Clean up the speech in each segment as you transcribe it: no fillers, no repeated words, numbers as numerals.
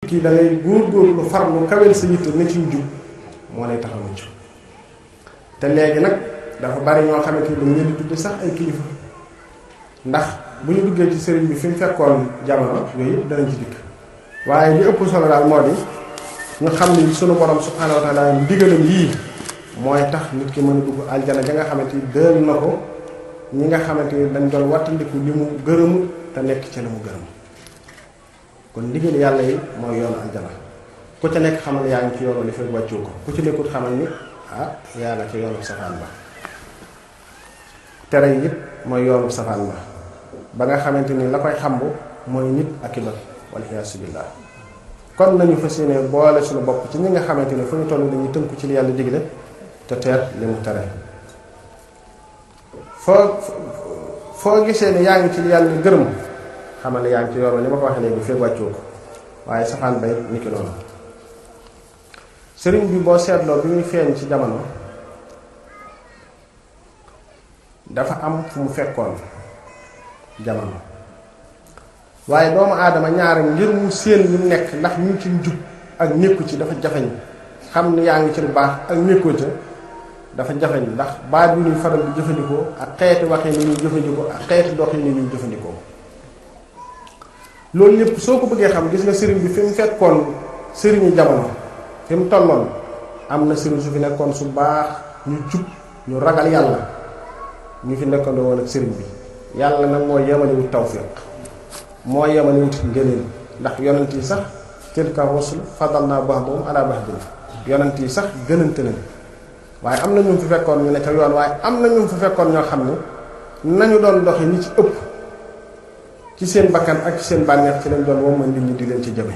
kii da ngay góorgóorlu farlu kawel sa yitte na ci jub moo lay taxaw mucc te léegi nag dafa bari ñoo xamante ni dañ leen di tudde sax ay kilifa ndax bu ñu duggee ci sëriñ bi fi mu fekkoon jamono yooyu yëpp danañ ci dikk waaye li ëpp solo daal moo di ñu xam ni sunu borom subhanahu wa taala ndigalam yii mooy tax nit ki mën a dugg aljana ja nga xamante ni dël na ko ñi nga xamante ni dañ doon wattandiku li mu gërëmu te nekk ca la mu gërëm kon ndigal yàlla yi mooy yoonu aljana ku ca nekk xamal yaa ngi ci yoonu li fekk wàccu ko ku ci nekkut xamal ni yaa nga ci yoonu safaan ba tere yi it mooy yoonu safaan ba nga xamante ni la koy xambu mooy nit ak i bët wala iyaasu billaah kon nañu fas yéene boole suñu bopp ci ñi nga xamante ni fu ñu toll dañuy tënku ci li yàlla digle te teer li mu tere foo gisee ne yaa ngi ci li yàlla gërëm xamal ne yaa ngi ci yoon li ma ko waxee léegi fekk wàccoo ko waaye safaan bay ni ki noonu sëriñ bi boo seetloo bi muy feeñ ci jamono dafa am fu mu fekkoon jamono waaye doomu aadama ñaari ngir mu séen lu nekk ndax ñu ci njub ak nekku ci dafa jafeñ xam ni yaa ngi ci lu baax ak nekkoo ca dafa jafeñ ndax baat yu ñuy faral di jëfandikoo ak xeeti waxee ni ñuy jëfandikoo ak xeeti dox yi ni ñuy jëfandikoo loolu lépp soo ko bëggee xam gis nga sëriñ bi fi mu fekkoon sëriñu jamono fi mu tolloon am na sëriñ su fi nekkoon su baax ñu jub ñu ragal yàlla ñu fi nekkandoo woon ak sëriñ bi yàlla nag moo yemalewut tawfiq moo yemalewut ngëneel ndax yonent yi sax tilka rusul fadalna ba'dahum ala ba'din yonent yi sax gënante nañ waaye am na ñu fi fekkoon ñu ne ca yoon waaye am na ñu fi fekkoon ñoo xam ne nañu doon doxi ñi ci ëpp ci seen bakkan ak ci seen bànneex ci lañ doon moom ma nit ñi di leen ci jëme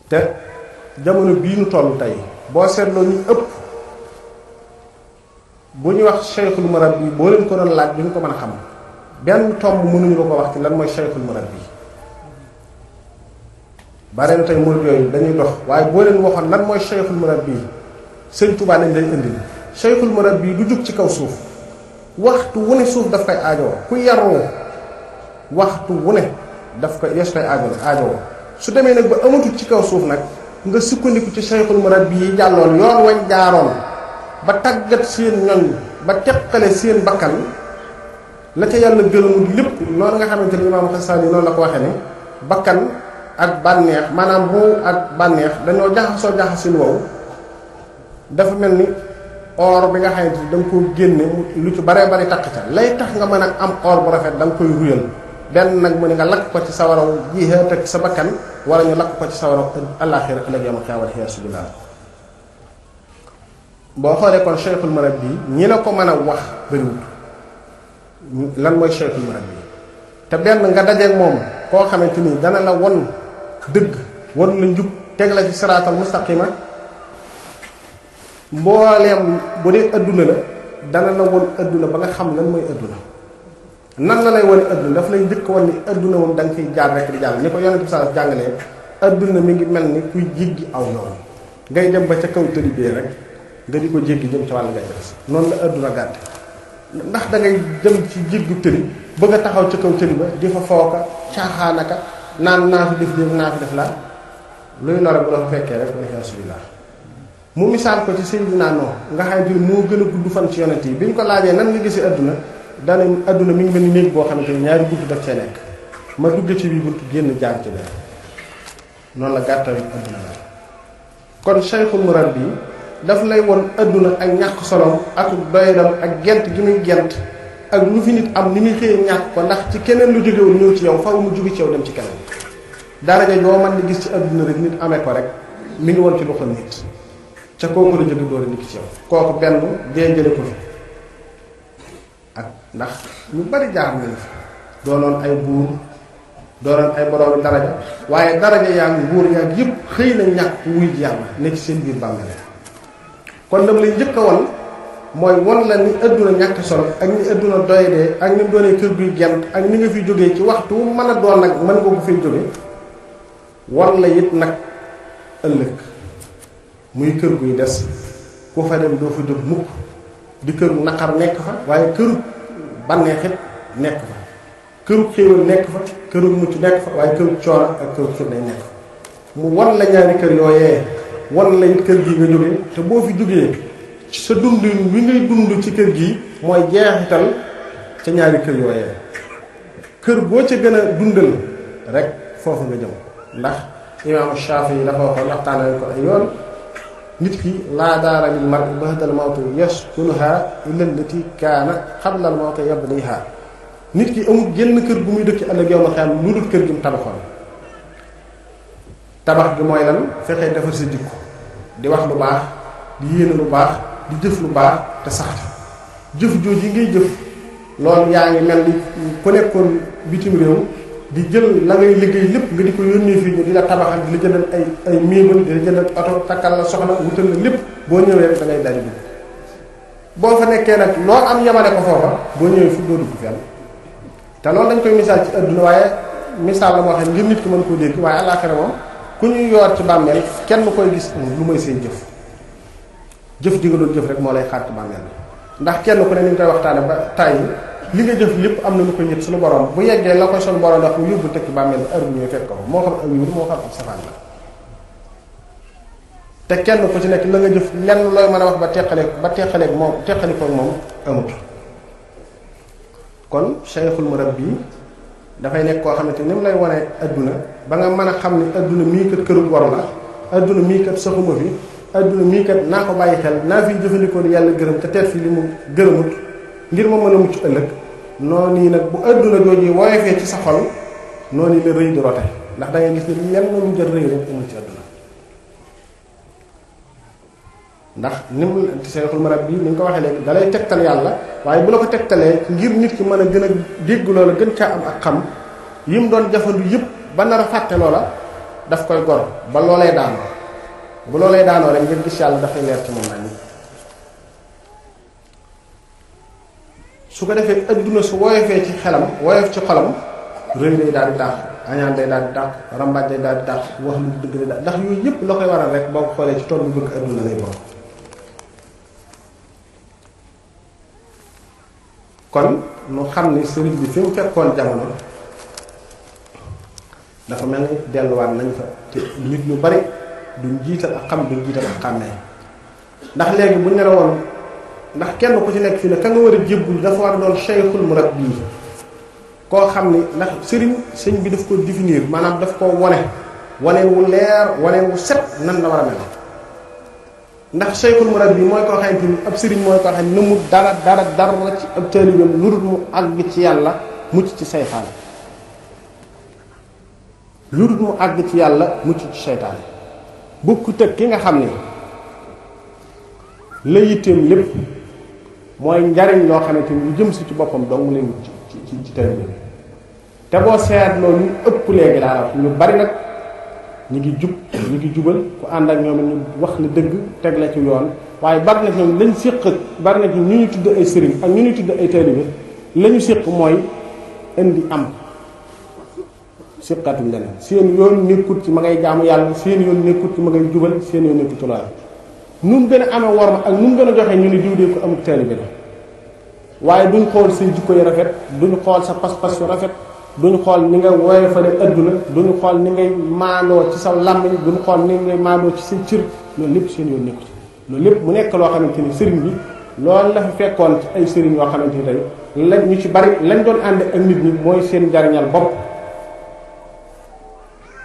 te jamono bii ñu toll tey boo seetloo ñu ëpp bu ñu wax cheikhul murabbi boo leen ko doon laaj duñ ko mën a xam benn tomb mënuñu la ko wax ci lan mooy cheikhul murabbi bare na tey murid yooyu dañuy dox waaye boo leen waxoon lan mooy cheikhul murabbi sëñ Tuubaa lañ lay indil cheikhul murabbi du jug ci kaw suuf waxtu wu ne suuf daf koy aajowoo ku yaroo waxtu wu ne daf koy yes koy aajowoo su demee nag ba amatul ci kaw suuf nag nga sukkandiku ci cheikhul murabbi yi jàlloon yoon wañ jaaroon ba tàggat seen ñoñ ba teqale seen bakkan la ca yàlla gërëmul lépp noonu nga xamante ni imaam Xasaali noonu la ko waxee ne bakkan ak bànneex maanaam ruu ak bànneex dañoo jaxasoo jaxasin wow dafa mel ni or bi nga xamante ni da nga koo génne lu ci baree bari takk ca lay tax nga mën a am or bu rafet da nga koy ruyal benn nag mu ne nga lakk ko ci sawaraw jihaat ak sa bakkan wala ñu lakk ko ci sawaraw àllaaxira ëllëg yawmal qiyaama wal iyaazu billaah boo xoolee kon cheikhul murabbi ñi la ko mën a wax bëriwut lan mooy cheikhul murabbi te benn nga dajeeg moom koo xamante ni dana la won dëgg won la njub teg la ci siraatal mustaqima mbooleem bu dee adduna la dana la won adduna ba nga xam lan mooy adduna nan la lay wane adduna daf lay njëkk wan ni adduna moom da nga fiy jaar rek di jàll ni ko yonent bi saa jàngalee adduna mi ngi mel ni kuy jéggi aw yoon ngay dem ba ca kaw tëli bee rek nga di ko jéggi jëm ca wàll ngay des noonu la adduna gàtte ndax da ngay jëm ci jéggi tëli bëgg a taxaw ca kaw tëli ba di fa fooka caaxaanaka naan naa fi def léegi naa fi def laa luy lore bu la fa fekkee rek alhamdulilah mu misaal ko ci Seydina Nuux nga xamante ni moo gën a gudd fan ci yonent yi bi ñu ko laajee nan nga gisee adduna dana adduna mi ngi mel ni néeg boo xamante ni ñaari bunt daf cee nekk ma dugg ci bii bunt génn jaar ci benn noonu la gàttal adduna la kon cheikhul murabbi daf lay won adduna ak ñàkk solom ak doyadam ak gent gi muy gent ak lu fi nit am ni muy xëyee ñàkk ko ndax ci keneen lu jógewul ñëw ci yow faw mu jóge ci yow dem ci keneen daraja joo man di gis ci adduna rek nit amee ko rek mi ngi woon ci loxo nit ca kooku la jóge door a nit ci yow kooku benn dee jële ko fi ak ndax ñu bari jaar nañ fi doonoon ay buur doonoon ay borom daraja waaye daraja yaa ngi nguur yaa ngi yëpp xëy na ñàkk wuy ji yàlla ne ci seen biir bàmmeel kon dama lay njëkk a won mooy won la ni adduna ñàkk solo ak ni adduna doyadee ak ni mu doonee kër guy gent ak ni nga fi jógee ci waxtu mën a doon nag mën nga ko fiy jóge won la it nag ëllëg muy kër guy des ku fa dem doo fa jóg mukk di këru naqar nekk fa waaye këru bànneexit nekk fa këru xéewal nekk fa këru mucc nekk fa waaye këru coono ak këru xiir day nekk fa mu wan la ñaari kër yooyee wan la it kër gi nga jógee te boo fi jógee sa dund wi ngay dund ci kër gi mooy jeexital ca ñaari kër yooyee kër boo ca gën a dundal rek foofu nga jëm ndax imaamu Shaafi yi dafa waxoon waxtaanal ko ay yoon nit ki laa daara lil mar'i ba'dal mawti yaskunuha illa allati kaana qabla al mawti yabniha nit ki amul génn kër gu muy dëkk ëllëg yow ma xam lu dul kër gi mu tabaxoon tabax gi mooy lan fexee defar sa jikko di wax lu baax di yéene lu baax di jëf lu baax te sax jëf jooju yi ngay jëf loolu yaa ngi mel ni ku nekkoon bitim réew di jël la ngay liggéey lépp nga di ko yónnee fii ñu di la tabaxal di la jëndal ay meuble di la jëndal oto takkal la soxna wutal la lépp boo ñëwee rek da ngay daldi dugg boo fa nekkee nag loo am yamale ko foofa boo ñëwee fu doo dugg fenn te loolu dañ koy misaal ci adduna waaye misaal la moo xam ngir nit ki mën koo dégg waaye àllaaxira moom ku ñuy yoor ci bàmmeel kenn koy gis lu may seen jëf ji nga doon jëf rek moo lay xaar ci bàmmeel ndax kenn ku ne ni ñu koy waxtaane ba tàyyi li nga jëf lépp am na lu ko ñett suñu borom bu yeggee la koy suñu borom wax mu yóbbu tekki bàmmeel ba heure bu ñuy fekk ko moo xam ak yiw moo xam ak safaan la te kenn ku ci nekk la nga jëf lenn looy mën a wax ba teqaleeg moom amut kon Cheikhul Murabbi dafay nekk koo xamante ni mu lay wane adduna ba nga mën a xam ne adduna mii kat këru war la adduna mii kat saxuma fi adduna mii kat naa ko bàyyi xel naa fiy jëfandikoo ni yàlla gërëm te teet fi li mu gërëmut ngir ma mën a mucc ëllëg noonu yi nag bu adduna jooju woyofee ci sa xol noonu yi la rëy di rote ndax da ngay gis ne lenn lu jël rëy rek amul ci adduna ndax ni mu Cheikhul Murabbi ni ñu ko waxee léegi dalay tegtal yàlla waaye bu la ko tegtalee ngir nit ki mën a gën a dégg loola gën caa am ak xam yi mu doon jafandu yëpp ba nar a fàtte loola daf koy gor ba loolay daanoo bu loolay daanoo rek ngir gis yàlla dafay leer ci moom nañ su ko defee adduna su woyofee ci xelam woyof ci xolam rëy day daal di dàq añaan day daal di dàq rambaaj day daal di dàq wax lu dëgg day dàq ndax yooyu yëpp la koy waral rek boo ko xoolee ci tool bu bëgg adduna lay bokk kon nu xam ni sëriñ bi fi mu fekkoon jamono dafa mel ni delluwaat nañ fa te nit ñu bari duñ jiital ak xam duñ jiital ak xàmmee ndax léegi buñ ne la woon ndax kenn ku ci nekk fii ne ka nga war a jébbul dafa war a doon Cheikhul Murabbi koo xam ni ndax sëñ bi daf ko définir maanaam daf ko wane wu leer wane wu set nan la war a mel ndax Cheikhul Murabbi mooy koo xamante ni ab sëriñ mooy koo xam ne mu dara ci ab taalibeem lu dul mu àgg ci yàlla mucc ci seytaane lu dul mu àgg ci yàlla mucc ci seytaane bokkut ak ki nga xam ni la yitteem lépp mooy njariñ loo xamante ni lu jëm si ci boppam dong mu leen ci taalibe bi te boo seetloo ñu ëpp léegi daal ñu bari nag ñu ngi jubal ku ànd ak ñoom ñu wax la dëgg teg la ci yoon waaye bari na ci ñoom lañ séq bari na ci ñu tudd ay sëriñ ak ñu tudd ay taalibe la ñu séq mooy indi am séqatuñ leneen seen yoon nekkut ci ma ngay jaamu yàlla seen yoon nekkut ci ma ngay jubal seen yoon nekkut ci loolu nu mu gën a amee worma ak nu mu gën a joxee ñu ne diw dee ko amul taalibe la waaye duñ xool say jikko yu rafet duñ xool sa pas-pas yu rafet duñ xool ni nga woyofale adduna duñ xool ni ngay maandoo ci sa làmmiñ duñ xool ni ngay maandoo ci sa cër loolu lépp seen yoon nekku ci loolu lépp mu nekk loo xamante ni sëriñ bi loolu la fi fekkoon ci ay sëriñ yoo xamante ni tey lañ ñu ci bari lañ doon ànd ak nit ñi mooy seen njariñal bopp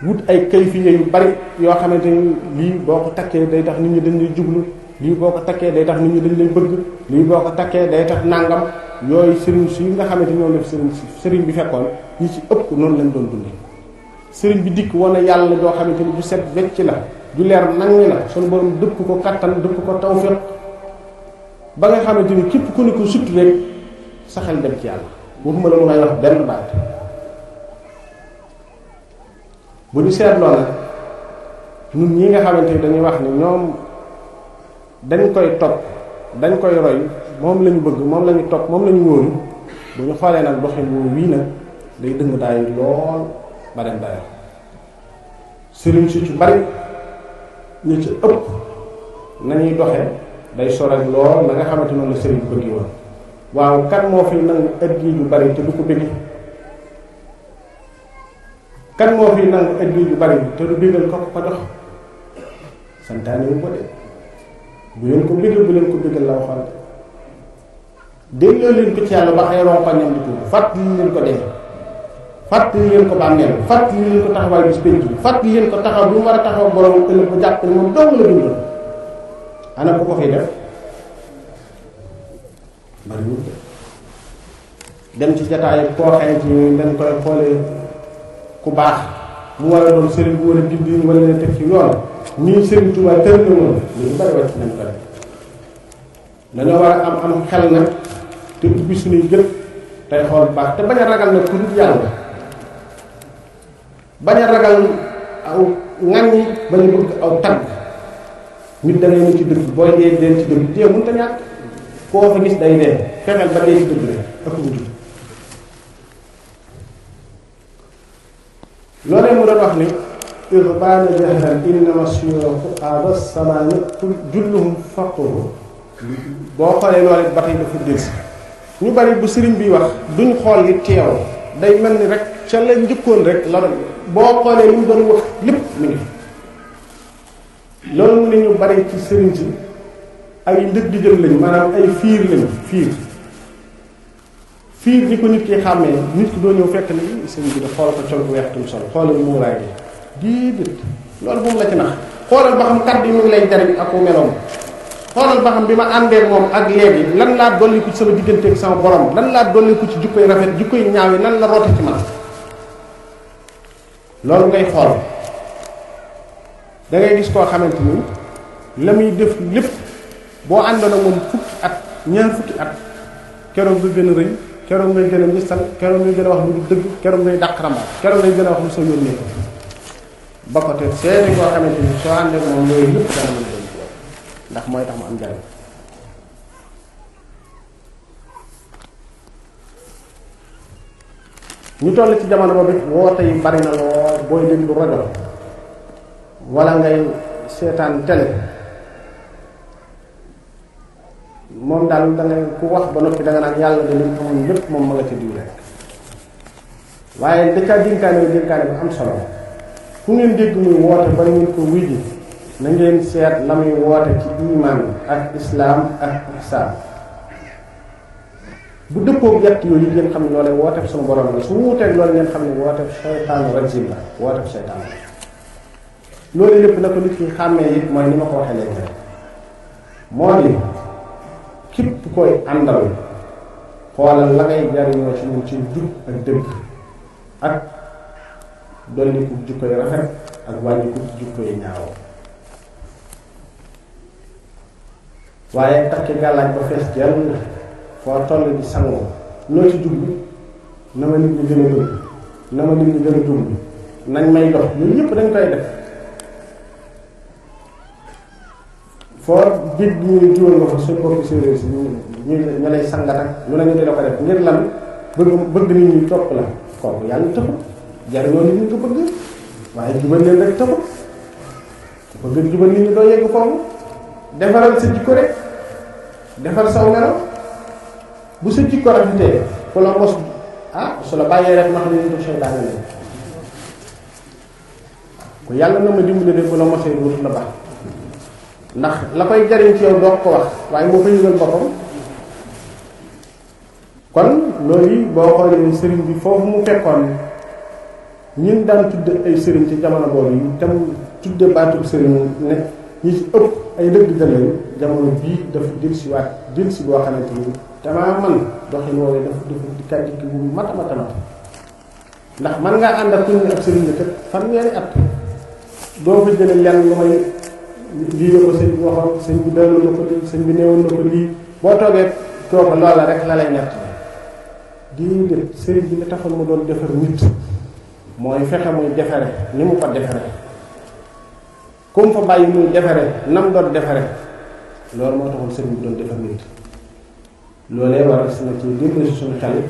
wut ay kayfiye yu bari yoo xamante ni lii boo ko takkee day tax nit ñi dañ lay jublu lii boo ko takkee day tax nit ñi dañ lay bëgg lii boo ko takkee day tax nàngam yooyu sëriñ si nga xamante ñoo def sëriñ bi fekkoon ñi ci ëpp noonu lañ doon dundee sëriñ bi dikk wane yàlla doo xamante ni ju set wecc la ju leer naññ la sunu borom dëpp ko kattan dëpp ko tawfiq ba nga xamante ni képp ku ne ko sut rek sa xel dem ci yàlla waxuma la mu ngay wax benn baat bu ñu seetloo nag ñun ñi nga xamante ni dañuy wax ni ñoom dañ koy topp dañ koy roy moom lañu bëgg moom lañu topp moom lañu wóolu bu ñu xoolee nag doxin woowu wii nag day dëng daay lool ba dem dayo sëriñ si ci bari ñu ci ëpp nañuy doxee day sorek lool na nga xamante noonu la sëriñ bëgg woon waaw kan moo fi nangu ëtt yi lu bari te du ko bëgg kan moo fi nangu addi yu bari te du bégal ko ko jox santaane wu ko de bu leen ko bégal bu leen ko bégal la waxoon dégloo leen ko ci yàlla ba ay ronkoñam di tuur fàttali leen ko dee fàttali leen ko bàmmeel fàttali leen ko taxawaay bis penc bi fàttali leen ko taxaw bi mu war a taxaw borom ëllëg bu jàpp ne moom dong la dundoon ana ku ko fiy def bariwul dem ci jataay koo xëy ci dañ koy xoolee ku baax mu war a doon sëriñ bu war a gindi wala leen teg ci yoon nii sëriñ Tuubaa tër na moom lu bari wàcc nañ ko def dañoo war a am xel nag te ubbi suñuy gët tey xool bu baax te bañ a ragal nag ku dul yàlla bañ a ragal aw ŋàññi bañ a bëgg aw tagg nit da ngay ne ci dëgg booy dee dee ci dëgg dee mënut a ñàkk koo fa gis day dee fexeel ba dee ci dëgg rek ak wuti loolee mu doon wax ni irbaana jahran innama suyuuxu aada samaani julluhum faqru boo xoolee loolu ba tey dafa delsi ñu bari bu sëriñ bi wax duñ xool li teew day mel ni rek ca la njëkkoon rek la boo xoolee li mu doon wax lépp mi ngi loolu mu ne ñu bari ci sëriñ si ay ndëg di jël lañ maanaam ay fiir lañ fiir ñi ko nit ki xàmmee nit ki doo ñëw fekk na sëriñ bi da xool ko col bu weex tum sol xoolal muuraay gi déedéet loolu bu mu la ci nax xoolal ba xam kàddu yi mu ngi lay jariñ ak ku meloom xoolal ba xam bi ma àndee moom ak léegi lan laa dolliku ci sama diggante ak sama borom lan laa dolliku ci jukkoy rafet jukkoy ñaaw yi lan la roote ci man loolu ngay xool da ngay gis koo xamante ni la muy def lépp boo àndoon ak moom fukki at ñaar fukki at keroog nga gën a rëy keroog ngay gën a misal keroog ngay gën a wax lu dëgg keroog ngay dàq rambaat keroog ngay gën a wax lu sa yónnee ko ba ko te seeni koo xamante ni soo àndee ak moom yooyu lépp dana mën a doon ndax mooy tax mu am njariñ ñu toll ci jamono boobu woote yi bari na lool booy déglu rajo wala ngay seetaan télé moom daal da ngay ku wax ba noppi da nga naan yàlla de lim amoon lépp moom ma nga ca diw rek waaye da caa dénkaane bu am solo fu ngeen dégg muy woote bari ngeen ko wuy ji na ngeen seet la muy woote ci iman ak islaam ak ihsaan bu dëppoo yett yooyu ngeen xam ne loolee wooteeb sunu borom la su wuuteeg loolu ngeen xam ne wooteeb seytaanu rajim la wooteeb seytaan la loolu lépp na ko nit ki xàmmee it mooy ni ma ko waxee léegi rek moo di képp koy àndal xoolal la ngay jariñoo ci ñun ci jub ak dëgg ak dolli ko jukkoy rafet ak wàññi ko jukkoy ñaaw waaye takki gàllaaj ba fees jël foo toll di sangoo loo ci jublu na ma nit ñi gën a bëgg na ma nit ñi gën a jublu nañ may dox yooyu yëpp dañ koy def foo dégg ñu jiwal nga fa suñ bokki séeréer si ñu lay sangat ak lu nañu dina ko def ngir lan bëgg nit ñi topp la kooku yàlla taxul jariñoo nit ñi ko bëgg waaye jubal leen rek taxul ko bëgg jubal nit ñi doo yegg foofu defaral sa jikko rek defar saw melo bu sa jikko rafetee ku la mos su la bàyyee rek ndax li ñu def seytaane la ku yàlla na ma dimbali de bu la mosee dootu la baax ndax la koy jariñ ci yow doo ko wax waaye moo ko yëgal boppam kon loolu yi boo xoolee sëriñ bi foofu mu fekkoon ñun daan tudde ay sëriñ ci jamono boobu yi tam tudde baatub sëriñ ne ñi ci ëpp ay dëgg dëgg jamono bii dafa dellusiwaat dellusi boo xamante ni damaa man doxin woowee dafa di kàddu gi bu mat a mat a mat ndax man ngaa ànd ak kuñ ab sëriñ la kat fanweeri at doo fa jële lenn lu may lii la ko sëñ bi waxoon sëñ bi delloo na ko lii sëñ bi néewoon na ko lii boo toogee kooku loola rek la lay nett déedéet sëriñ bi la taxoon mu doon defar nit mooy fexe muy defare ni mu ko defare comme fa bàyyi muy defare nam doon defare loolu moo taxoon sëriñ bi doon defar nit loolee war si na ci déglu si suñu xel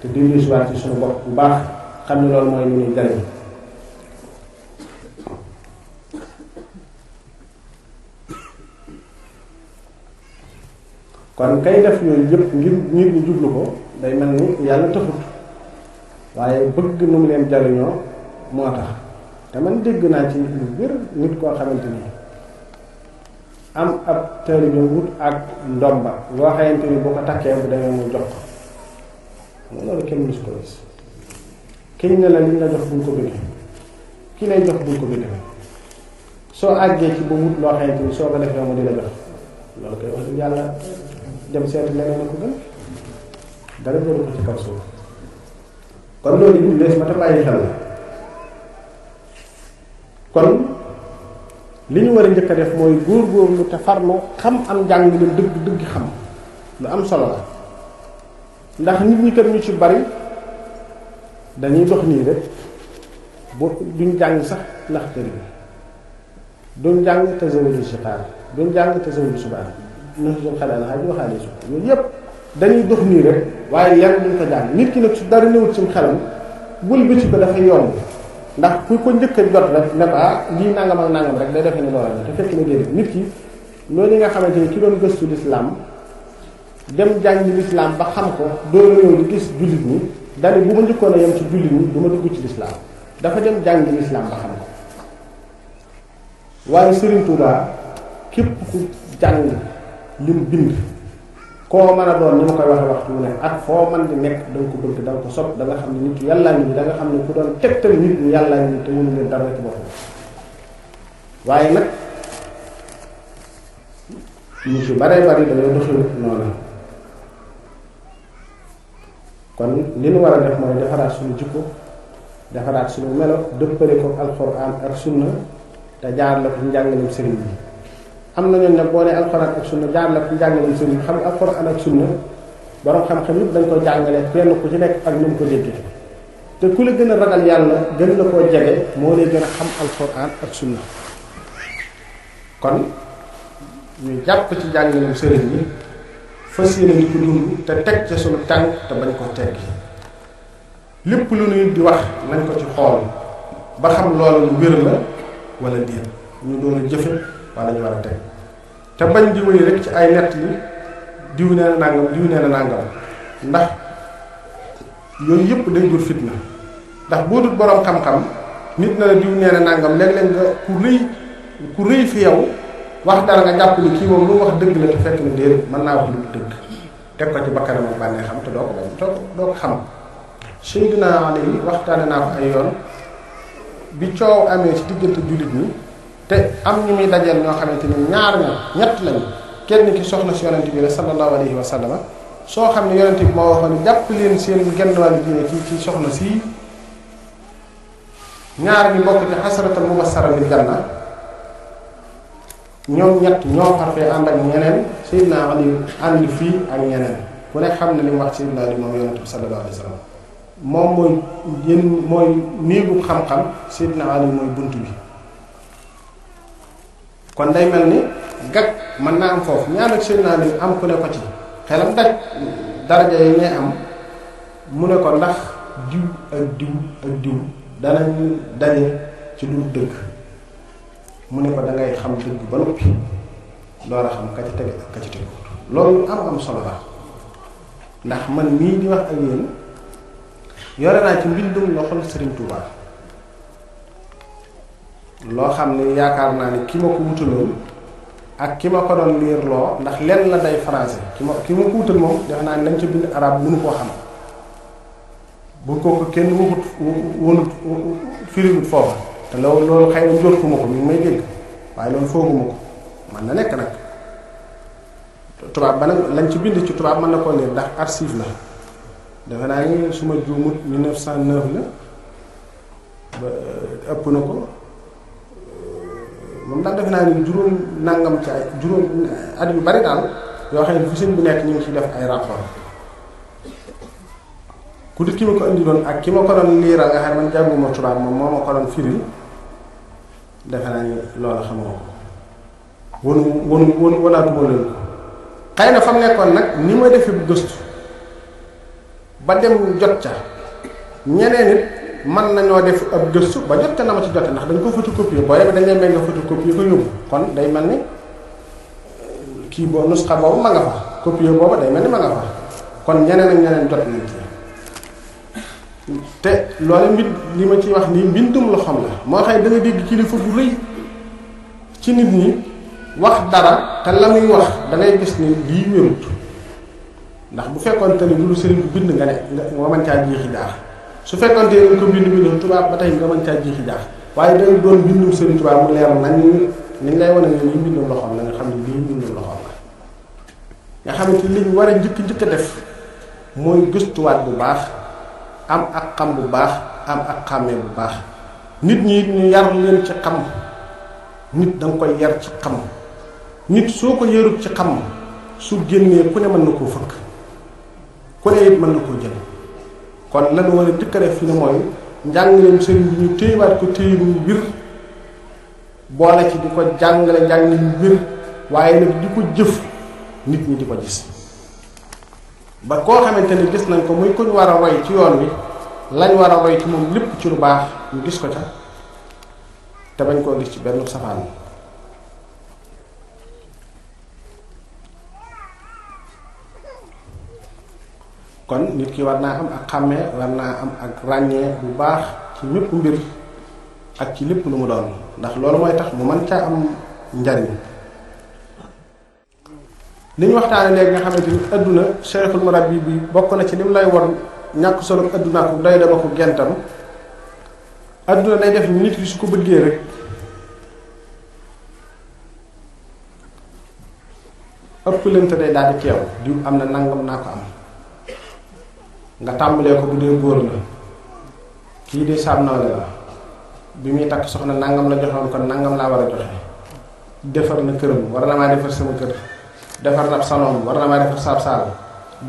te déglu si waat ci suñu bopp bu baax xam ne loolu mooy lu ñuy jariñ kon kay def yooyu yëpp ngir nit ñi jublu ko day mel ni yàlla taxut waaye bëgg nu mu leen jariñoo moo tax te man dégg naa ci lu wér nit koo xamante ni am ab taalibe wut ak ndomba loo xamante ni boo ko takkee bu demee mu jox ko loolu kenn musu ko gis kiñ ne la liñ la jox buñ ko bëggee ki lay jox buñ ko bëggee soo àggee ci ba wut loo xamante ni soo ko defee mu di la jox loolu koy wax dëgg yàlla dem seeti leneen a ko gën dara jëru ko ci kaw suuf kon loolu it lees ma te bàyyi xel la kon li ñu war a njëkk a def mooy góorgóorlu te farlu xam am njàng leen dëgg xam lu am solo la ndax nit ñi kat ñu ci bari dañuy dox nii rek duñ jàng sax ndax kër bi duñ jàng tasawudu sixaar duñ jàng tasawudu subaan naxjul xalaal xaaj waxaale su yooyu yépp dañuy dox nii rek waaye lenn duñ ko jàng nit ki nag su dara newut ci xelam bul bëti ko dafay yomb ndax ku ko njëkk a jot rek ne ko lii nangam ak nangam rek day defe ni loolu la te fekk na déedéet nit ki loolu nga xamante ni ki doon gëstu lislaam dem jàngi lislaam ba xam ko doon ñëw di gis jullit ñi dane bu ma njëkkoon a yem ci jullit ñi du ma dugg ci lislaam dafa dem jàngi lislaam ba xam ko waaye Serigne Touba képp ku jàng lim bind koo mën a doon ni ma koy waxe waxtu mu ne ak foo mën di nekk da nga ko bëgg da nga ko sopp da nga xam ne nit yàllaa ngi da nga xam ne ku doon tegtal nit ñi yàllaa ngi te mënu leen dara ci boppam waaye nag ñu ci baree bari dañoo doxewut noonu kon li ñu war a def mooy defaraat suñu jikko defaraat suñu melo dëppale ko alxuraan ak sunna te jaar la ko ci njàngaleem sëriñ bi am na ñoom nag boo nee alxuraan ak sunna jaar la ko ci njàngaleem sëriñ bi xam alxuraan ak sunna borom xam-xam yëpp dañ ko jàngale kenn ku ci nekk ak nu mu ko déggee te ku la gën a ragal yàlla gën la koo jege moo lay gën a xam alxuraan ak sunna kon ñu jàpp ci njàngaleem sëriñ bi fas yéene di ko dund te teg ca suñu tànk te bañ koo teggi lépp lu ñuy di wax nañ ko ci xool ba xam loolu lu wér la wala déet ñu doon a jëfe wala ñu war a teg te bañ di wéy rek ci ay nett li diw nee na nàngam diw nee na nàngam ndax yooyu yëpp day jur fitna ndax boo dut boroom xam-xam nit na la diw nee na nàngam léeg-léeg nga ku rëy fi yow wax dara nga jàpp ni kii moom lu wax dëgg la te fekk na déedéet mën naa wax lu dëgg teg ko ci bakkanam ak bànnee xam te doo ko xam Seydina Ali waxtaane naa ko ay yoon bi coow amee ci diggante jullit ñi te am ñu muy dajeel ñoo xamante ni ñett lañu kenn ki soxna si yonent bi la sallallahu alayhi wa sallam soo xam ne yonent bi moo waxoon jàpp leen seen genn wàllu diine ci soxna sii ñaar ñi bokk ci xasaratal mubassara bil janna ñoom ñett ñoo xarfee ànd ak ñeneen Seydina Ali ànd fii ak ñeneen ku ne xam ne li mu wax Seydina Ali moom yonent bi sallallahu alayhi wa sallam moom mooy néegu xam-xam Seydina Ali mooy bunt bi kon day mel ni gag mën naa am foofu ñaan ak Seydina Ali am ku ne ko ci xelam daj daraja yi ñuy am mu ne ko ndax diw ak diw ak diw danañ daje ci lu dëgg mu ne ko da ngay xam dëgg ba noppi door a xam ka ci tege ak ka ci tegu loolu am solo la ndax man mii di wax ak yéen yore naa ci mbindum loxol Serigne Touba loo xam ne yaakaar naa ne ki ma ko wutaloon ak ki ma ko doon liir loo ndax lenn la day français ki ma ko wutal moom def naa ne lañ ca bind arab mënu koo xam bu ko kenn waxut wonut firiwut foofa te loolu xëy na njortuma ko mi ngi may dégg waaye loolu fooguma ko man na nekk nag tubaab ba nag lañ ci bind ci tubaab mën na koo liir ndax archive la defe naa ni suma juumut 1909 la ba ëpp na ko moom daal defe naa ni juróom nangam ci ay juróom at yu bari daal yoo xam ne fu sëñ bu nekk ñu ngi ciy def ay rapport ku di ki ma ko indiloon ak ki ma ko doon liiral nga xam ne man jànguma tubaab moom moo ma ko doon firil defe naa ni loolu xamoo ko wanaatuma leen ko xëy na fa mu nekkoon nag ni ma defee bu gëstu ba dem jot ca ñeneen it mën nañoo def ab gëstu ba jot ca na ma ci jote ndax dañ ko photocopier boo demee dañ lay may nga photocopier ko yóbbu kon day mel ni kii boo nusxa boobu ma nga fa copier boobu day mel ni ma nga fa kon ñeneen ak ñeneen jot nañ ci te loolu mbir li ma ci wax nii mbindum loxoom la moo xëy da nga dégg kilifa bu rëy ci nit ñi wax dara te la muy wax da ngay gis ni lii wérut ndax bu fekkoon te ni lu sëriñ bu bind nga ne nga mën caa jiixi jaax su fekkoon te ni ko bind tubaab ba tey nga mën caa jiixi jaax waaye day doon bindum sëriñ tubaab mu leer nañ ni lay wane ne lii mbindum loxoom la nga xam ne lii mbindum loxoom la nga xamante liñ war a njëkk a def mooy gëstuwaat bu baax am ak xam bu baax am ak xàmmee bu baax nit ñi ñu yar leen ci xam nit da nga koy yar ci xam nit soo ko yarut ci xam su génnee ku ne mën na koo fëkk ku ne it mën na koo jël kon lan war a njëkk a def fi ne mooy njàngaleem sëriñ bi ñu téyewaat ko téye bu wir boole ci di ko jàngale njàng yu wir waaye nag di ko jëf nit ñi di ko gis ba koo xamante ni gis nañ ko muy kuñ war a roy ci yoon wi lañ war a roy ci moom lépp ci lu baax ñu gis ko ca te bañ koo gis ci benn safaan kon nit ki war naa am ak xàmmee war naa am ak ràññee bu baax ci mépp mbir ak ci lépp lu mu doon ndax loolu mooy tax mu mën caa am njariñ li ñu waxtaane léegi nga xamante ni adduna cheikhul murabbi bi bokk na ci lim lay war ñàkk solo adduna ko day dama ko gentam adduna day def nit ki su ko bëggee rek ëpp lente day daal di teew diw am na nangam naa ko am nga tàmbalee ko bu dee góor la kii de saam nawle la bi muy takk soxna nangam la joxoon kon nangam laa war a joxe defar na këram war na maa defar sama kër defar na salon war na maa defar saab saal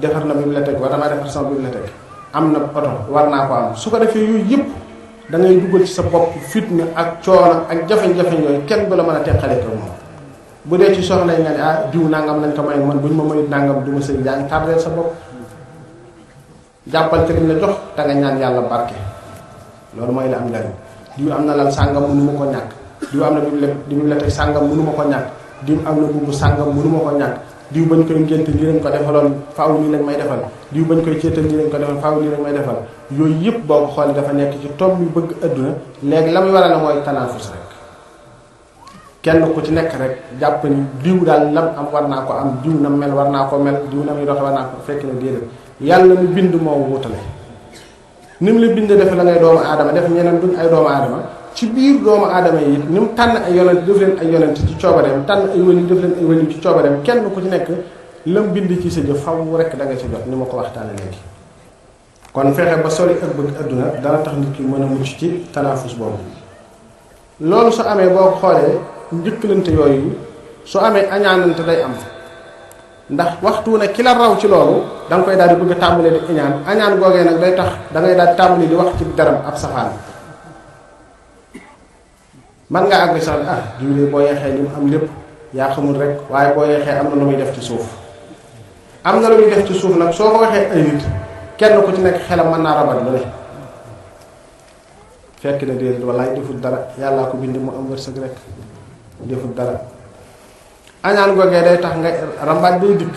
defar na bibliothèque war na maa defar sama bibliothèque am na oto war naa ko am su ko defee yooyu yëpp da ngay dugal ci sa bopp fitna ak coono ak jafe-jafe yooyu kenn du la mën a teqale ko moom bu dee ci soxla yi nga ne ah diw nangam lañ ko may man buñ ma mayut nangam du ma sëñ yaa ngi tardeel sa bopp jàppal ci liñ la jox da nga ñaan yàlla barke loolu mooy la am njariñ diw am na lan sàngam mënu ma ko ñàkk diw am na bibliothèque sàngam mënu ma ko ñàkk diw am na buubu sàngam mënu ma ko ñàkk diw bañ koy ngénte lii lañ ko defaloon faaw lii lañ may defal diw bañ koy céetal lii lañ ko defal faaw lii lañ may defal yooyu yëpp boo ko xoolee dafa nekk ci tom yu bëgg adduna léegi la muy waral la mooy tanaafus rek kenn ku ci nekk rek jàpp ni diw daal lam am war naa ko am diw na mel war naa ko mel diw na muy doxe war naa ko fekk na déedéet yàlla mi bind moo wutale ni mu la bind def la ngay doomu aadama def ñeneen duñ ay doomu aadama ci biir doomu aadama yi ni mu tànn ay yonent def leen ay yonent ci coobareem tànn ay wëli def leen ay wëli ci coobareem kenn ku ci nekk lam bind ci sa jëf faw rek da nga ci jot ni ma ko waxtaane léegi kon fexe ba sori ak bëgg adduna dana tax nit ki mën a mucc ci tanaafus boobu loolu su amee boo xoolee njëkkalante yooyu su amee añaanante day am ndax waxtu ne ki la raw ci loolu da nga koy daal di bëgg a tàmbalee di añaan añaan googee nag day tax da ngay daal di tàmbali di wax ci daram ab safaan man nga àgg sax ah diw de boo yeexee li mu am lépp yaa xamul rek waaye boo yeexee am na lu muy def ci suuf am na lu muy def ci suuf nag soo ko waxee ay nit kenn ku ci nekk xelam mën naa rabat lu ne fekk na déedéet wallaay defut dara yàllaa ko bind mu am wërsëg rek defut dara añaan googee day tax nga rambaaj day dikk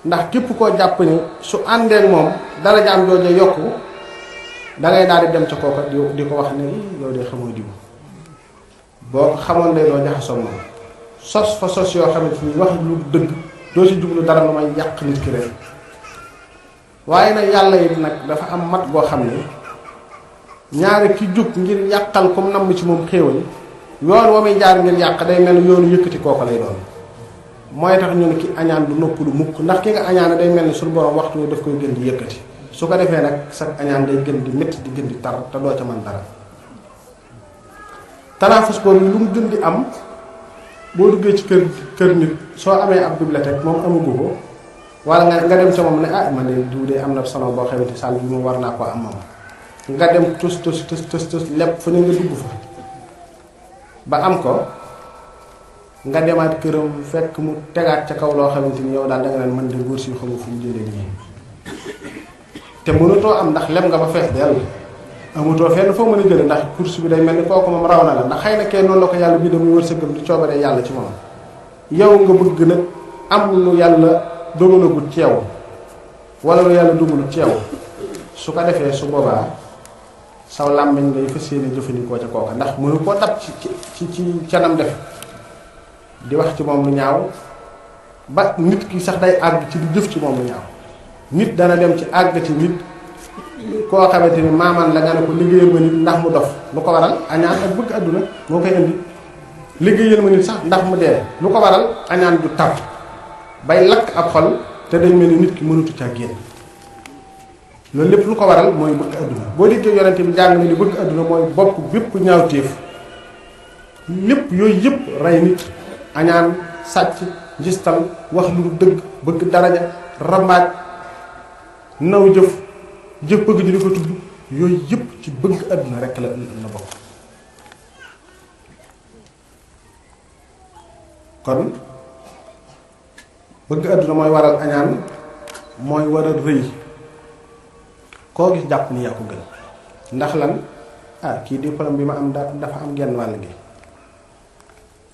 ndax képp koo jàpp ni su àndeek moom dara jaam jooje yokku da ngay daal di dem ca kooka di ko wax ne yow de xamoo diw boo ko xamoon de doo jaxasoo moom sos fa sos yoo xamante ni wax lu dëgg doo ci jublu dara lu may yàq nit ki rek waaye nag yàlla it nag dafa am mat goo xam ne ñaari ki jug ngir yàqal comme namm ci moom xéewal yoon wa muy jaar ngir yàq day mel ni yoonu yëkkati kooka lay doon mooy tax ñu ne ki añaan du noppalu mukk ndax ki nga añaane day mel ni suñu borom waxtu daf koy gën di yëkkati su ko defee nag sa añaan day gën di métti di gën di tar te doo ca mën dara tanaafus boobu lu mu gën di am boo duggee ci kër nit soo amee ab bibliothèque moom amagu ko wala nga dem ca moom ne ah man de diw de am na salon boo xamante salle bi moom war naa ko am moom nga dem tus lépp fu ne nga dugg fa ba am ko nga demaat këram fekk mu tegaat ca kaw loo xamante ni yow daal da nga naan man de góor si xamu fu mu jëlee nii te mënatoo am ndax lem nga ba fees dell amatoo fenn foo mën a jële ndax course bi day mel ni kooku moom raw na la ndax xëy na kenn noonu la ko yàlla bii damuy wërsëgam di coobaree yàlla ci moom yow nga bëgg nag am lu yàlla dogalagut ci yow wala lu yàlla dogalut ci yow su ko defee su boobaa saw làmmiñ ngay fas yéene jëfandikoo ca kooka ndax mënu koo dab ci canam def di wax ci moom lu ñaaw ba nit ki sax day àgg ci di jëf ci moom lu ñaaw nit dana dem ci àgg ci nit koo xamante ni maaman la nga ne ko liggéeyal ma nit ndax mu dof lu ko waral añaan ak bëgg àdduna moo koy indi liggéeyal ma nit sax ndax mu dee lu ko waral añaan du tar bay lakk ab xol te dañ mel ni nit ki mënatu caa génn loolu lépp lu ko waral mooy bëgg àdduna boo déggee yonente bi jàng na ni bëgg àdduna mooy bopp bépp ñaawteef lépp yooyu yëpp rey nit añaan sàcc njistal wax lu du dëgg bëgg daraja rambaaj naw jëf bëgg di ko tudd yooyu yëpp ci bëgg àdduna rekk la bokk kon bëgg àdduna mooy waral añaan mooy waral rëy koo gis jàpp ni yaa ko gën ndax lan kii diplôme bi ma am dafa am genn wàll gi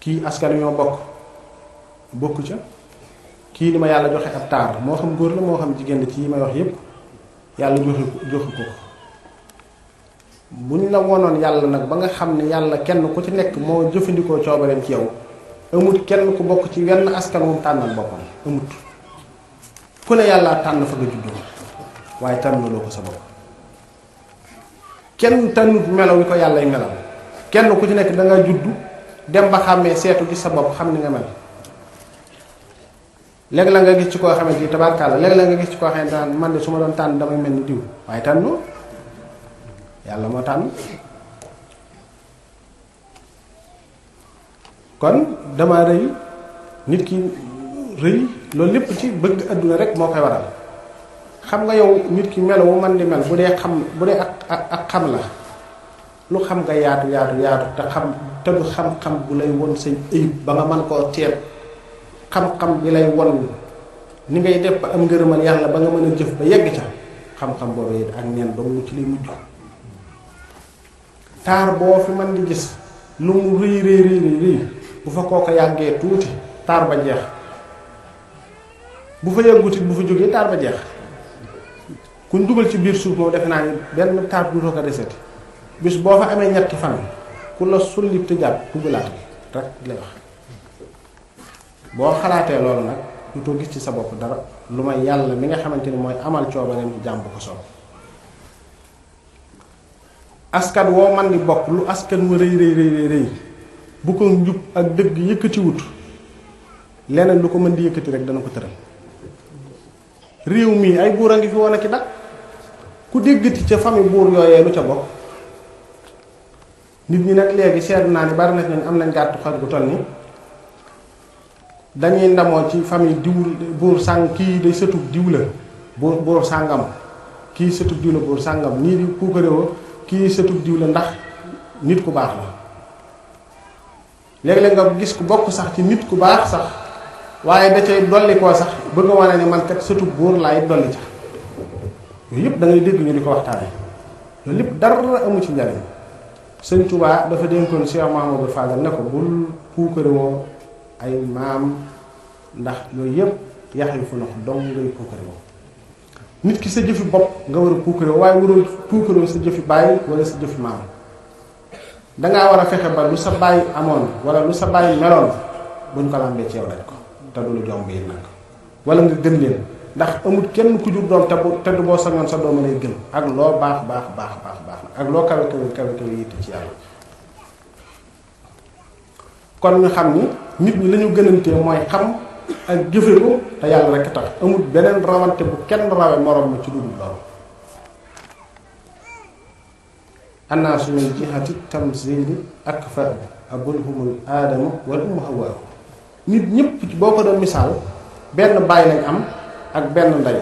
kii askan wi ñoo bokku ca kii li ma yàlla joxe ab taar moo xam góor la moo xam jigéen la ci yi may wax yépp yàlla joxe ko bu ñu la wonoon yàlla nag ba nga xam ne yàlla kenn ku ci nekk moo jëfandikoo coobareem ci yow amut kenn ku bokk ci wenn askan wu mu tànnal boppam amut ku ne yàlla tànn fa nga juddoo waaye tànnaloo ko sa bopp kenn tànnut melaw wi ko yàllay melal kenn ku ci nekk da nga juddu dem ba xàmmee seetu gis sa bopp xam ni nga mel léegi la nga gis ci koo xamante ni tabarkàlla léegi la nga gis ci koo xamante ne man de su ma doon tànn damay mel ni diw waaye tànnoo yàlla moo tànn kon dama rëy nit ki rëy loolu lépp ci bëgg àdduna rek moo koy waral xam nga yow nit ki melo wu man di mel bu dee ak xam la lu xam nga yaatu te du xam-xam bu lay won say ayib ba nga mën koo teet xam-xam bi lay won ni ngay def ba am ngërëmal yàlla ba nga mën a jëf ba yegg ca xam-xam boobu it ak neen dong ci lay mujj taar boo fi man di gis lu mu rëy bu fa kooka yàggee tuuti taar ba jeex bu fa yàggutit bu fa jógee taar ba jeex kuñ dugal ci biir suuf moom defe naa ni benn taar du ko deseti bis boo fa amee ñetti fan ku la sulli tëjaat duggalaat rek lay wax boo xalaatee loolu nag dutoo gis ci sa bopp dara lu may yàlla mi nga xamante ni mooy amal coobareem ci jàmm bu ko soob askan woo man di bokk lu askan wa rëy bu ko njub ak dëgg yëkkati wut leneen lu ko mën di yëkkati rek dana ko tëral réew mii ay buur a ngi fi woon a ki dak ku déggati ca famille buur yooyee lu ca bokk nit ñi nag léegi seetlu naa ni bari na ñooñu am nañ gàttu xel gu toll ni dañuy ndamoo ci famille diw buur sàng kii day sëtub diw la buur sàngam kii sëtub diw la buur sàngam nii di puukaréewa kii sëtub diw la ndax nit ku baax la léeg-léeg nga gis ku bokk sax ci nit ku baax sax waaye da cay dolli koo sax bëgg a wane ni man kat sëtub buur laay dolli ca yooyu yëpp da ngay dégg ñu di ko waxtaane loolu lépp dara amu ci njariñ sëñ Touba dafa dénkoon Cheikh Mahamadou Fadal ne ko bul puukaréewoo ay maam ndax yooyu yëpp yax yu fu nox dong ngay puukaréewoo nit ki sa jëfi bopp nga war a puukaréewoo waaye warul puukaréewoo sa jëfi bàyyi wala sa jëfi maam dangaa war a fexe ba lu sa bàyyi amoon wala lu sa bàyyi meloon buñ ko làmbee ci yow daj ko te du lu jomb yi nag wala nga gën leen ndax amul kenn ku jur doom te du boo sañoon sa dooma lay gën ak loo baax ak loo kawe yitte ci yàlla kon ñu xam ni nit ñi lañu gënantee mooy xam ak jëfe ko te yàlla rekk tax amul beneen rawante bu kenn rawe morom ma ci dugub loolu annaasu min jihati tamzili akfa abulhumul aadamu wal ummu hawa nit ñëpp boo ko doon misaal benn baay lañ am ak benn ndey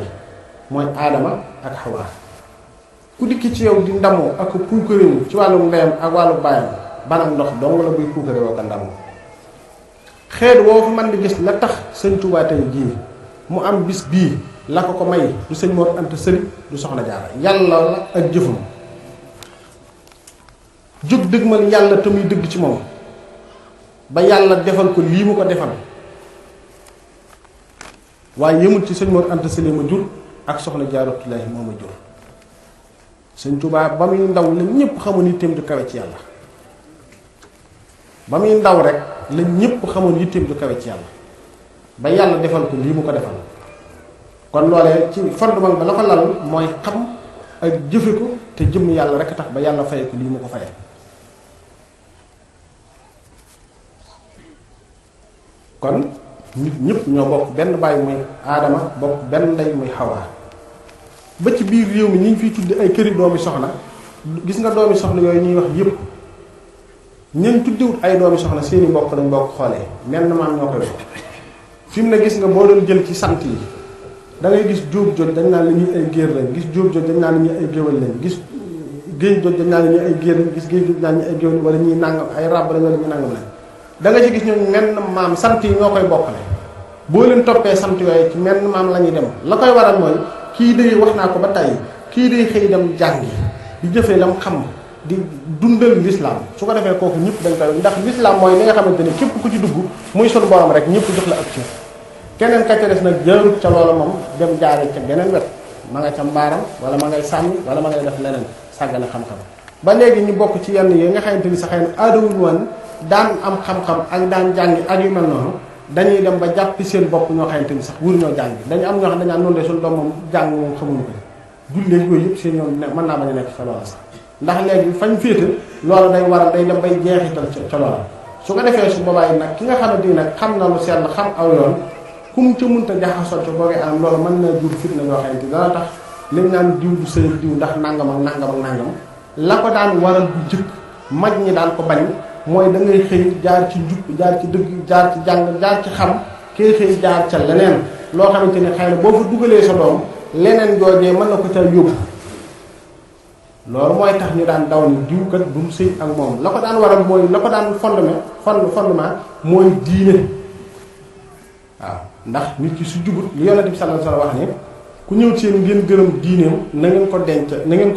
mooy aadama ak xawaa ku dikki ci yow di ndamoo ak puukaréewu ci wàllu ndeyam ak wàllu baayam banam ndox dong la buy puukaréewoo ko ndamoo xeet woo fi man di gis la tax sëñ Tuubaa tey jii mu am bis bii la ko may du sëñ Mor Anta Sali du soxna Jaara yàlla la ak jëfam jóg dëgmal yàlla te muy dëgg ci moom ba yàlla defal ko lii mu ko defal waaye yëmul ci sëñ Mor Anta Sali ma jur ak soxna Jaaratullaahi moo ma jur Sëñ Tuubaa ba muy ndaw la ñëpp xamoon yitteem ju kawe ci yàlla ba muy ndaw rek la ñëpp xamoon yitteem ju kawe ci yàlla ba yàlla defal ko lii mu ko defal kon loolee ci fondement ba la ko lal mooy xam ak jëfe ko te jëmm yàlla rek tax ba yàlla faye ko lii mu ko faye kon nit ñëpp ñoo bokk benn baay muy aadama bokk benn ndey muy xawaa ba ci biir réew mi ñu ngi fiy tudde ay këri doomi soxna gis nga doomi soxna yooyu ñuy wax yëpp ñeen tuddewut ay doomi soxna seeni mbokk lañ bokk xoolee menn maam ñoo koy wax fi mu ne gis nga boo doon jël ci sant yi da ngay gis jóob jot dañ naan la ñuy ay géer lañ gis jóob jot dañ naan la ñuy ay géwél lañ gis géej jot dañ naan la ñuy ay géer lañ gis géej jot dañ naan ñu ay géwél wala ñuy nàngam ay ràbb lañ wala ñuy nàngam lañ da nga ci gis ñoom menn maam sant yi ñoo koy bokkale boo leen toppee sant yooyu ci menn maam la ñuy dem la koy waral mooy kii day wax naa ko ba tey kii day xëy dem jàngi di jëfee lam xam di dundal l'islam su ko defee kooku ñëpp dañ koy ndax l'islam mooy li nga xamante ni képp ku ci dugg muy sunu borom rek ñëpp jox la ak cër keneen ka ca des nag jaarut ca loola moom dem jaare ca geneen wet ma nga ca mbaaram wala ma ngay sànni wala ma ngay def leneen sàggane xam-xam ba léegi ñu bokk ci yenn yi nga xamante ni sa xëy na aadawuñu woon daan am xam-xam ak daan jàngi ak yu mel noonu dañuy dem ba jàppi seen bopp ñoo xamante ni sax wur ñoo jàngi dañu am ñoo xam ne dañaan noonu de suñu doom moom jàng moom xamuñu ko jullee yooyu yëpp seen ñoom mën naa bañ a nekk ca loola sax ndax léegi fañ féete loolu day waral day dem bay jeexital ca loola su ko defee su boobaa yi nag ki nga xamante ni nag xam na lu sell xam aw yoon kum ca munta jaxasoo ca boogee am loolu mën na jur fitna yoo xamante dana tax liñ naan diw du sëy diw ndax nangam ak nangam ak nangam la ko daan waral bu jëkk mag ñi daan ko bañ mooy da ngay xëy jaar ci njub jaar ci dëgg jaar ci jàng jaar ci xam kay xëy jaar ca leneen loo xamante ni xëy na boo fa dugalee sa doom leneen joojee mën na ko ca yóbbu loolu mooy tax ñu daan daw ni diw kat bu mu sëy ak moom la ko daan waral mooy la ko daan fondement mooy diine waaw ndax nit ki su jubut li Yonent bi sallallahu alayhi wasallam wax ne ku ñëw ci yéen ngeen gërëm diineem na ngeen ko denc na ngeen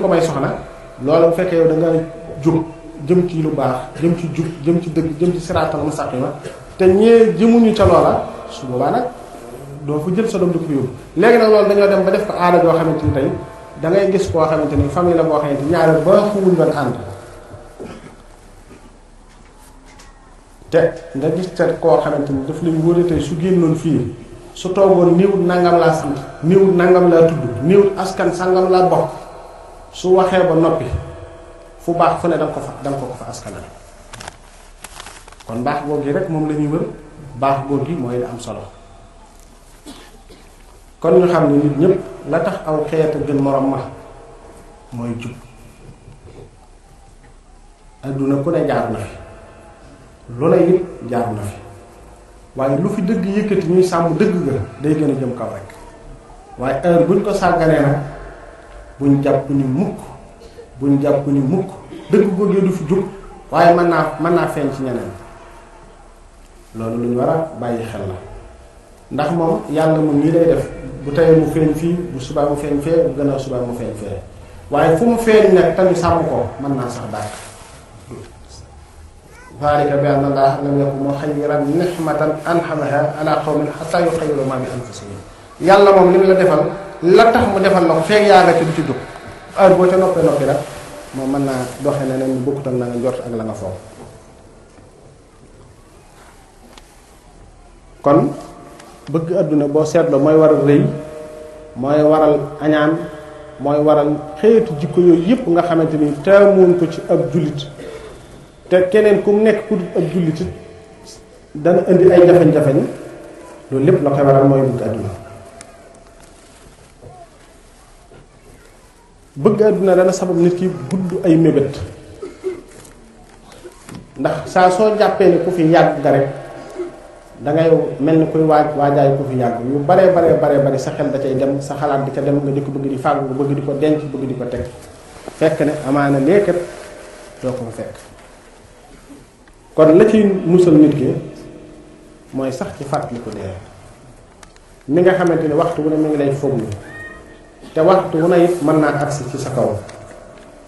ko may soxna loolu bu fekkee yow da nga jub jëm ci lu baax jëm ci jub jëm ci dëgg jëm ci siraatal mustaqima te ñee jëmuñu ca loola su boobaa nag doo fa jël sa doom di ko yóbbu léegi nag loolu dañoo dem ba def ko aada joo xamante ni tey da ngay gis koo xamante ni famille la boo xamante ni ñaareel ba xuwuñ doon ànd te nga gis te koo xamante ni daf lañ wóore tey su génnoon fii su toogoon niiwut nangam laa sant niiwut nangam laa tudd niiwut askan sangam laa bokk su waxee ba noppi fu baax fu ne danga ko fa askanal kon baax góor gi rek moom la ñuy wër baax góor gi mooy am solo kon ñu xam ne nit ñëpp la tax aw xeet a gën morom ma mooy jub adduna ku ne jaar na fi lu ne it jaar na fi waaye lu fi dëgg yëkkati ñuy sàmm dëgg ga day gën a jëm kaw rek waaye heure buñ ko sàgganee nag buñ jàpp ni mukk dëgg góogee du fi jóg waaye mën naa feeñ ci ñeneen loolu lu ñu war a bàyyi xel la ndax moom yàlla moom nii lay def bu teyee mu feeñ fii bu subaa mu feeñ fee bu gannaaw subaa mu feeñ fee waaye fu mu feeñ nag tamit sàmm ko mën naa sax dàq zaalika bi anna Allaaha lam yakun mughayyiran ni'matan an'amahaa alaa qawmin hattaa yughayyiru maa bi anfusihim yàlla moom li mu la defal la tax mu defal la ko feeg yaa nga ci du ci jóg heure boo ca noppi rek moom mën naa doxe ne leen bokkut ak la nga njort ak la nga foog kon bëgg àdduna boo seetloo mooy waral rëy mooy waral añaan mooy waral xeetu jikko yooyu yëpp nga xamante ni taamuñ ko ci ab jullit te keneen ku mu nekk ku dul ab jullit it dana indi ay jafe-jafe loolu lépp la koy waral mooy bëgg àdduna bëgg àdduna dana sabab nit ki gudd ay mébét ndax saa soo jàppee ni ku fi yàgg nga rek dangay mel ni kuy waajaay ku fi yàgg yu bare bari sa xel da cay dem sa xalaat di ca dem nga di ko bëgg di fàggu nga bëgg di ko denc bëgg di ko teg fekk ne amaana léekat doo ko fa fekk kon la ci musal nit ki mooy sax ci fàttali ko dee mi nga xamante ni waxtu wu ne mi ngi lay foog te waxtu wu ne it mën naa agsi ci sa kaw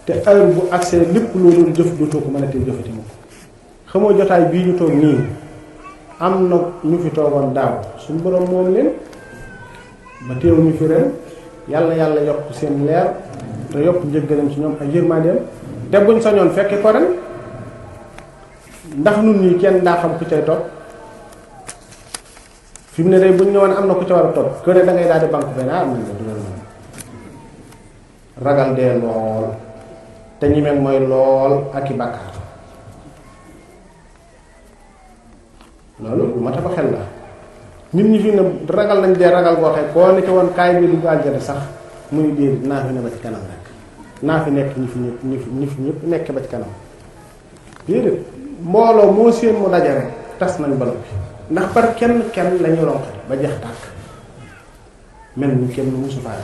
te heure bu agsee lépp loolu jëf dootoo ko mën a tee jëfati mukk xamoo jotaay bii ñu toog nii am na ñu fi toogoon daaw suñu borom moom leen ba teew ñu fi ren yàlla yàlla yokk seen leer te yokk njëggalam ci ñoom ak yërmandeem te buñ sañoon fekke ko ren ndax nun ñi kenn daa xam ku cay topp fi mu ne day buñ ñëwoon am na ku ca war a topp ko ne da ngay daal di banque fee am nañ du ragal dee lool te ñi meg mooy lool ak i bàkkaar loolu lu ma tax xel la nit ñi fi ne ragal nañ dee ragal boo xee koo ne ci woon kaay bi dugg aljana sax muy déedéet naa fi ne ba ci kanam rek naa fi nekk ñi fi ñëpp nekk ba ci kanam déedéet mbooloo moo seen mu daje rek tas nañ balo bi ndax par kenn lañu ronqe ba jeex tàkk mel ni kenn musu faa